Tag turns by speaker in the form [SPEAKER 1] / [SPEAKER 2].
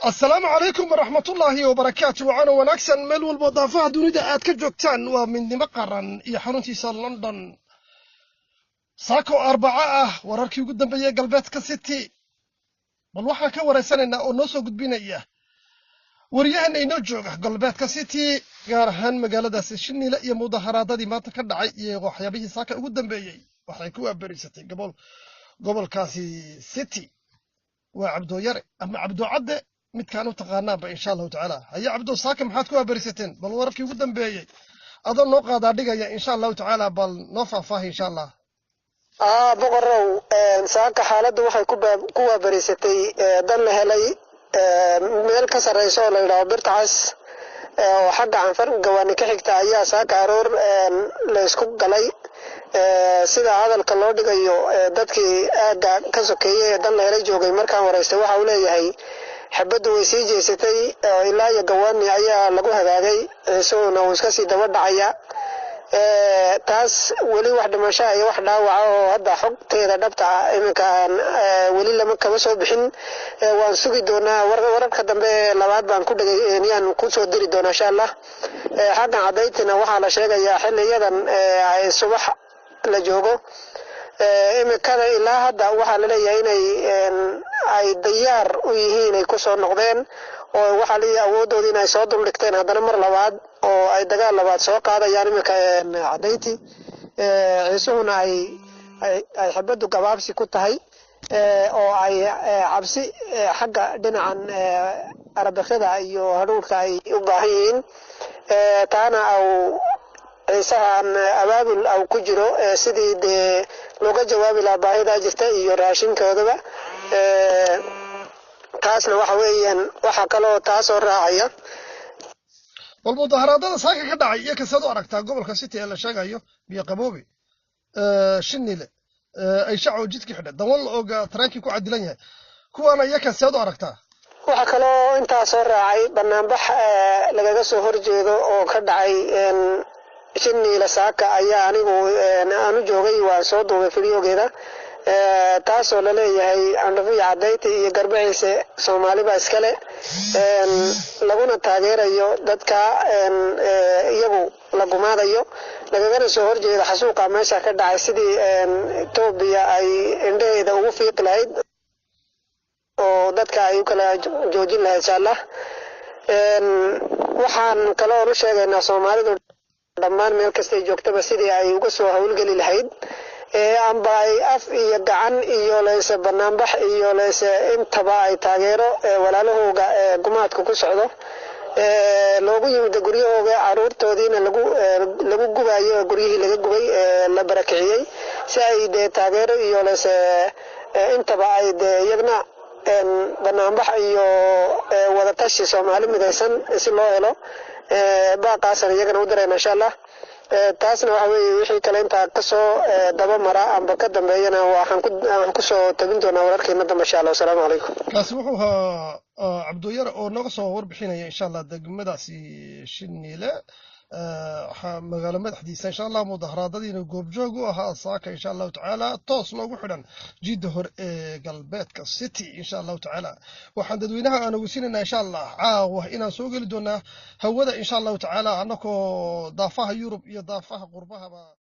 [SPEAKER 1] Asalaamu calaykum waraxmatullaahi wabarakaatu. Waxaana wanaagsan meel walbo daafaha dunida aad ka joogtaan. Waa Midnimo Qaran iyo xaruntiisa London. Saako Arbaco ah, wararkii ugu dambeeyey galbeedka City bal waxaan ka wareysanaynaa oo noo soo gudbinaya waryahana inoo jooga galbeedka City, gaar ahaan magaaladaasi Shiniile, iyo mudaharaadadii maanta ka dhacay iyo waxyaabihii saaka ugu dambeeyey waxay ku waaberiysatay gobolkaasi City. Waa Cabdooyare ama Cabdoocadde midkaan u taqaanaanba, insha Allahu tacaala. Haye Cabdo, saaka maxaad ku waaberisateen? Bal wararkii ugu dambeeyey adoo noo qaadaa dhigaya, insha Allahu tacaala, bal noo faahfaahi, insha Allah.
[SPEAKER 2] Boqorow, saaka xaaladdu waxay ku waaberiysatay dan la helay meel ka sarreysa oo la yidhaho Birta Cas oo xagga Canfar Gawaani ka xigta ayaa saaka aroor la isku galay. Sida hadalka loo dhigayo, dadkii aagga ka sokeeyey ee Dan la helay joogay markaan waraystay waxa uu leeyahay xabaddu way sii jeesatay oo ilaa iyo Gawaani ayaa lagu hagaagay, isaguna uu iska sii daba dhacaya. Taas weli wax dhimasho iyo wax dhaawaca oo hadda xogteeda dhabta ah iminka aan weli lama kama soo bixin. Waan sugi doonaa, wararka dambe labaad baan ku dhegay yaan kusoo diri doonaa, insha Allah. Xaggan Cadaytina waxaa la sheegayaa xiliyadan ay subax la joogo imikada ilaa hadda waxaa laleeyahay inay ay diyaar u yihiin, ay kusoo noqdeen oo waxaa leeyahay awooddoodii in ay soo duldhigteen haddana mar labaad oo ay dagaal labaad soo qaadayaan iminka Cadayti, Ciisuhuna ay xabaddu gabaabsi ku tahay oo ay cabsi xagga dhinacan arabakada iyo hadhuurka ay u baahan yihiin. Taana au Ciisahan abaabul au ku jiro sidii dee looga jawaabi lahaa baahidaa jirta iyo raashinkoodaba. Taasna waxa weeyaan waxaa kaloo taasoo raacaya.
[SPEAKER 1] Bal mudaharaadada saaka ka dhacay iyo kaseed u aragtaa gobolka City ee la sheegayo Biyo Qaboobe, Shinile, ay shaco jidka xidha, Dawan la oga taraankii ku cadilan yahay, kuwaana iyo kaseed u aragtaa?
[SPEAKER 2] Waxaa kaloo intaa soo raacay banaanbax lagaga soo horjeedo oo ka dhacay Shiniila saaka ayaa anigu aanu joogay, waan soo duubay fideogeeda, taasoo laleeyahay Candhafiyo Cadayti iyo Garbaciise Soomaaliba iskale, laguna taageerayo dadka iyagu la gumaadayo, lagagana soo horjeeda xasuuqa meesha ka dhacay, sidii Etoobiya ay indhaheeda ugu fiiqi lahayd oo dadka ay u kala joojin lahayd, insha Allah. Waxaan kaloon u sheegaynaa Soomaalidu dhammaan meel kastay joogtaba sidii ay uga soo howlgeli lahayd amba ay af iyo gacan iyo leyse banaanbax iyo leyse intaba ay taageero walaalahooga gumaadka ku socdo loogu yimid guryahooga, caruurtoodiina lagu gubayo, guryihii laga gubay, la barakiciyey, si ay dee taageero iyo leyse intaba ay dee iyagna banaanbax iyo wadatashi Soomaali midaysan si loo helo baaqaasan iyagana u dirayna, insha Allah. Taasna waxa weeye wixii kale intaa kasoo daba mara amba ka dambeeyana waxaan kusoo tabin doonaa wararkeena dambe, insha Allah. Wasalaamu calaykum.
[SPEAKER 1] Kaasi wuxuu ahaa Cabdooyare oo nooga soo warbixinaya, insha Allah, degmadaasi Shiniile, magaalo madaxdiisa, insha Allah, mudaharaadadiina goobjoog u ahaa saaka, insha Allahu tacaala, toos noogu xidhan jidda hore ee galbeedka City, insha Allahu tacaala. Waxaan dadweynaha aan ogeysiinaynaa, insha Allah, caawa inaan soo geli doonaa hawada, insha Allahu tacaala, annagoo daafaha Yurub iyo daafaha qurbahaba.